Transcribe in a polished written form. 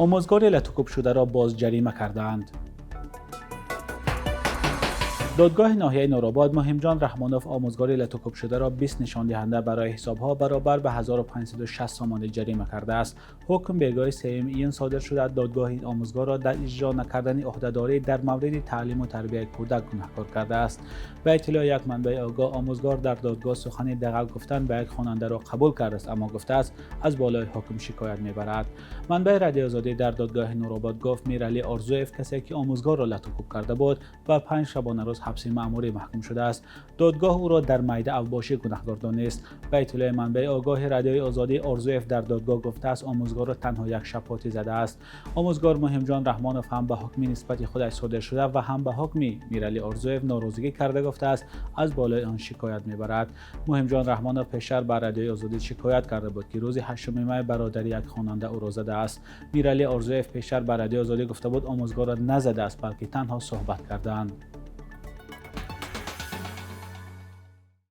Омӯзгори латукӯбшударо боз ҷарима кардаанд. Додгоҳи ноҳияи Нуробод Муҳимҷон Раҳмонов, омӯзгори латукӯбшударо 20 нишондиҳанда барои ҳисобҳо баробар ба 1560 сомонӣ ҷарима кардааст. Ҳукм бегоҳи 3 июн содир шуда, додгоҳ ин омӯзгорро дар иҷро накардани ӯҳдадорӣ дар мавриди таълиму тарбияи кӯдак гунаҳкор кардааст. Ба иттилои як манбаи огоҳ, омӯзгор дар додгоҳ сухани дағал гуфтан ба як хонандаро қабул кардааст, аммо гуфтааст, аз болои ҳукм шикоят мебарад. Манбаи Радиои Озодӣ дар додгоҳи Нуробод гуфт, Миралӣ Орзуев, касе ки омӯзгорро латукӯб карда буд, ба 5 шабонарӯз ҳабси маъмурӣ маҳкум шудааст. Додгоҳ ӯро дар майда авбошӣ гунаҳкор донист. Ба иттилои манбаи огоҳи Радиои Озодӣ, Орзуев дар додгоҳ гуфтааст, омӯзгорро танҳо як шапотӣ задааст. Омӯзгор Муҳимҷон Раҳмонов ҳам ба ҳукми нисбати худаш содир шуда ва ҳам ба ҳукми Миралӣ Орзуев норозигӣ карда, гуфтааст, аз болои он шикоят мебарад. Муҳимҷон Раҳмонов пештар ба Радиои Озодӣ шикоят карда буд, ки рӯзи 8 май бародари як хонанда ӯро задааст. Миралӣ Орзуев пештар ба Радиои Озодӣ гуфта буд, омӯзгорро назадааст, балки танҳо суҳбат кардаанд.